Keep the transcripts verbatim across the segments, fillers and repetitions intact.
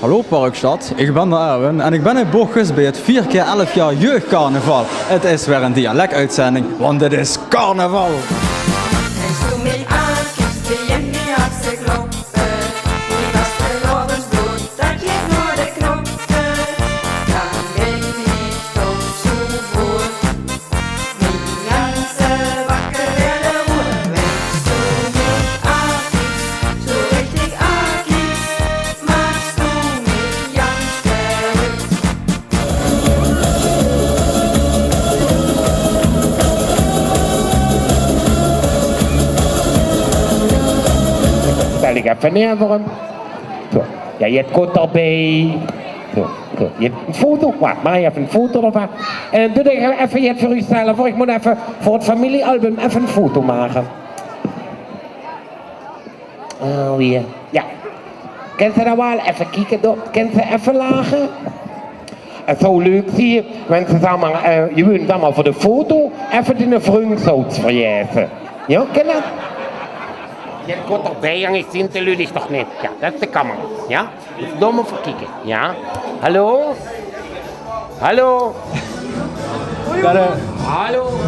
Hallo Parkstad, ich bön d'r Erwin en ich bön in Bochjes bie 't veer kier elf jaor jeugdcarnaval. 't Is weer ein dialektuitzending, want 't is carnaval. Stel ich effe neer veur häöm. Zo. Ja, jet kót d'rbie. Zo, zo. Jet ein foto. Wach, maak effe ein foto d'rvan. En dan doot ich effe jet veur uch stelle veur. Ich mót effe veur 't familiealbum effe ein foto make. Oh, weer. Ja. Kèns se dan waal effe kieke, dao? Kèns se effe lache? 't Zou leuk zeen, wen se, zag mer, eh, gewoon, zag mer, veur de foto effe diene vrung zouws verjèse. Ja, kin dat? Jet kót d'rbie, jóng, ich zeen de luuj toch neet. Ja, dat is de camera. Ja? Dao mót se veur kieke. Ja? Hallo? Hallo? Ja, de, Hallo?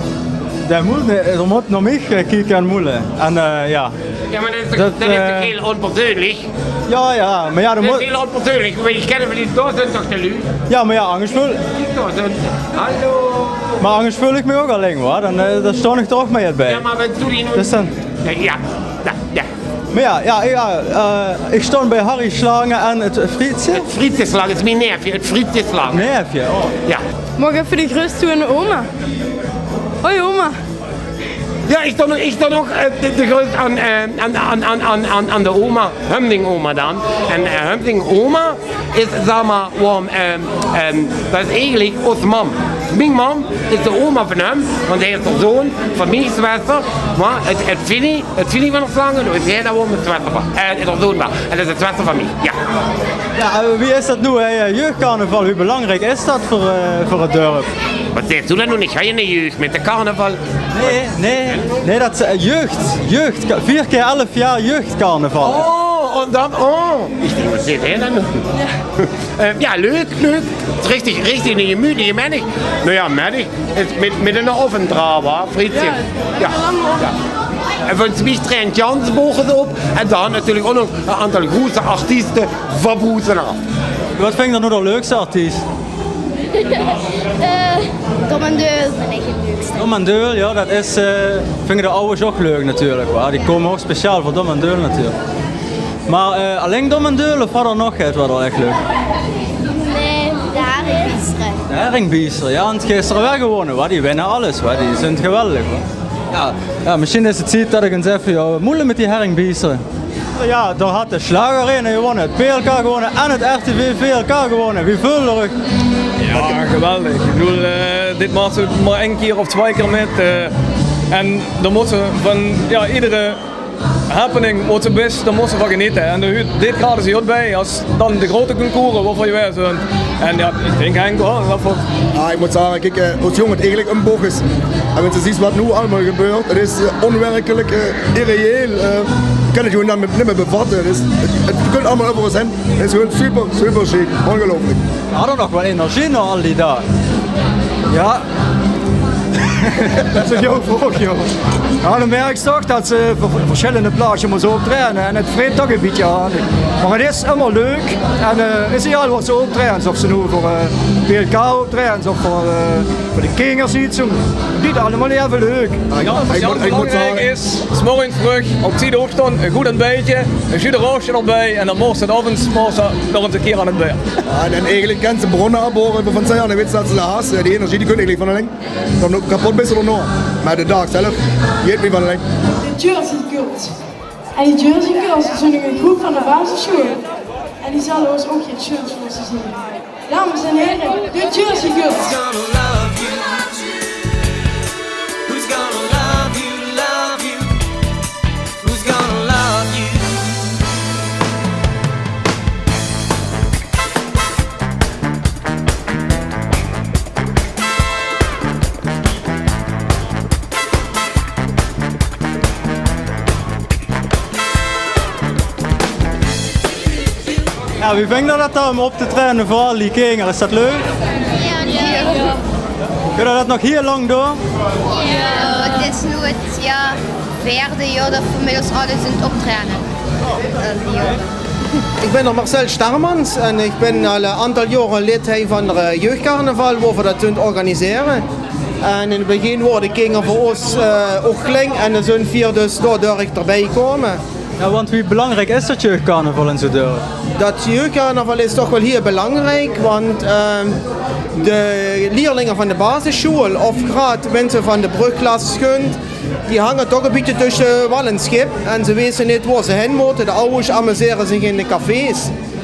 De mót, d'r mót nao mich, eh, kieke en moele. En, eh, ja. Ja, mer dat is toch, dat is toch, eh, hiel ónpersoonlik? Ja, ja, mer ja, dat is hiel ónpersoonlik, want ich kin 't neet, dao zeen toch de luuj? Ja, mer ja, angers veul, Dao zeen ze. Hallo? Mer angers veul ich mich ouch allein, huur. Dan, eh, dan staon ich d'r ouch mit bie. Ja, mer wen doe die noe... Dus dan... Ja, ja, ja. Mer ja, ja, ja, eh, ich staon bie Harry Slangen en 't Frietsje. 't Frietsje Slangen is mien neefje, 't Frietsje Slangen. Neefje, oh. Ja. Maag ich effe de groet doon aan de oma? Hoi, oma. Ja, ich doon, ich doon ouch, eh, de, de groet aan, eh, aan, aan de oma. Hum dien oma dan. En, eh, hum dien oma is, zag mer, waorum, eh, eh, dat is eigelik ós mam. Mien mam is de oma van häöm, want hae is de zoon van mien zwester. Mer 't, 't Vinnie, 't Vinnie van d'r Slangen, dao is hae dan waal de zwester van. Eh, de zoon van. En dat is de zwester van mich, ja. Ja, eh, wie is dat noe, hè? Jeugdcarnaval, wie belangriek is dat veur, eh, veur 't dörp? Waat zaes doe dan noe? Ich haw gein jeugd mit de carnaval. Nae, nae, nae, dat is, eh, jeugd. Jeugd, veer kier elf jaor jeugdcarnaval. Oh, en dan, oh. Ich dink, waat zaet hae dan noe? Ja. Eh, ja, leuk, leuk. 't Is richtig, richtig ein gemütliche Middig. Noe ja, middig. Is mit, mit ein aovend d'raan, wa, Frietsje? Ja. Ja. En van mich traeje Jans Bochers op. En dan natuurlik ouch nog ein aantal groete artieste van boete-aaf. Waat vinjs doe noe de leukste artiest? Eh, Dom en Deul vinj ich 't leukste. Dom en Deul, ja, dat is, eh, vinje de awwers ouch leuk natuurlik, wa? Die kómme ouch speciaal veur Dom en Deul natuurlik. Mer, eh, allein Dom en Deul of waat d'r nog get waat d'r ech leuk? Nae, de Herringbiestere. De Herringbiestere, ja, want gister weer gewónne, wa? Die winne alles, wa? Die zeen geweldig, wa? Ja, ja, mesjien is 't tied dat ich ins effe, ja, moele mit die Herringbiestere. Ja, dao haet de Sjlagerarena gewónne, 't P L K gewónne en 't R T V V L K gewónne. Wie veult geer uch? Ja, geweldig. Ich bedoel, eh, dit maaks se mer ein kier of twieë kier mit, eh, en dan mós se van, ja, iedere happening waat se bis, dan mós se d'rvan genete. En dao huurt dit gratis hierbie, es dan de groete concourse wovan se weit. En ja, ich dink, Henk, huur, dat veur... Ja, ich mót zage, kiek, eh, ós jóng haet eigelik ein Bochjes. En wen se zuus waat noe allemaol gebeurt, 't is, eh, ónwirkelik, eh, irreëel. Eh, ich kin 't gewoon neet mie, neet mie bevatte. 't Is, 't, 't kump allemaol euver ós hin. 't Is gewoon super, super sjiek. Óngeluiflik. Haet 'r nog waal energie nao al die daag? Ja. Dat is ein gooj vraog, jóng. Ja, dan merks se toch dat se veur, veur versjillende plaatse mós optraeje en 't vreet toch ein bietje aan. Mer 't is ummer leuk en, eh, is egaal waat se optraejs, of se noe veur, eh, P L K optraejs of veur, eh, veur de kinger ziets, zo. 't Blief allemaol effe leuk. Ja, waat belangriek is, 's morges vreug op tied opstaon, ein good óntbietje, ein jus d'orange d'rbie en dan mós se 't aoves mós se nog ins ein kier aan 't beer. Ja, en eigelik kins se brónne aafbaore van zeen, dan weits se dat se dat has. Die energie die kump eigelik van allein. Dan ouch kepot bis se d'rnao. Mer de daag zelf, die haet neet van allein. De Jersey Girls. En die Jersey Girls, dat is ein groep van de basissjool. En die zölle ós ouch get sjoons laote zeen. Dames en here, de Jersey Girls. Jao, wie vingt geer det dan óm op te traeje veur al die kinger? Is det leuk? Jao, jao. Geit det nog hiel lang door? Jao, het is noe het, jao, veerde jaor det veer inmiddels alles aan het optraeje. Eh, die jaore. Ich bön d'r Marcel Starmans en ich bön al 'n aantal jaore lid hie van d'r jeugdcarnaval, wo veer det toen organisere. En in het begin wore de kinger veur ós, eh, ouch kleng en dan zeen veer dus daodoor d'rbie gekómme. Jao, want wie belangriek is det jeugdcarnaval in zoe'n dörp? Det jeugdcarnaval is toch waal hiel belangriek, want, ehm, de lierlinge van de basissjool of graad minse van de bröggklas gunt, die hange toch e bietje tösse wal en schip en ze weite neet wo ze hin mótte. De awwers amusere zich in de cafés,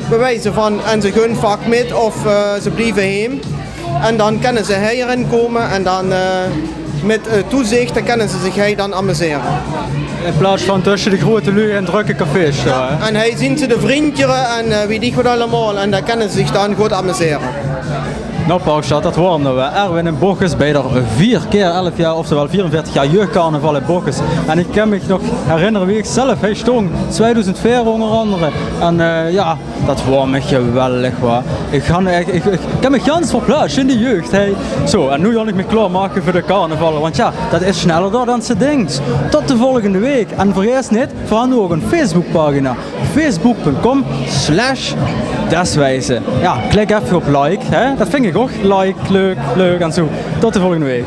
bie wijze van, en ze gaon vaak mit of, eh, ze blieve heem. En dan kinne ze hie-in kómme en dan, eh, mit, eh, toezich, dan kinne ze zich hie dan amusere. In plaats van tösse de groeate luuj in drökke cafés, jao, hè? En hie zeen ze de vrundjes en, eh, weit ich waat allemaol. En dan kinne ze zich dan good amusere. Noe, Paulsjtad, det waor noe, eh, Erwin in Bochjes bie d'r veer kier elf jaor, oftewel veerenveertig jaor jeugdcarnaval in Bochjes. En ich kin mich nog herinnere wie ich zelf hie stóng, tweedoezend veer ónger angere. En, eh, jao, det waor mich geweldig, wa. Ich han, ich, ich, ich kin mich gans verplaatse in die jeugd, hè. Zo, en noe gaon ich mich klaormake veur de carnaval, want jao, det is sneller dao dan se dinks. Tot de volgende waek. En vergaet neet, veer han noe ouch ein Facebookpagina. Facebook punt com slash deswijze. Jao, klik effe op like, hè. Det vinj ich ouch leuk, leuk, leuk en zo. Tot de volgende waek.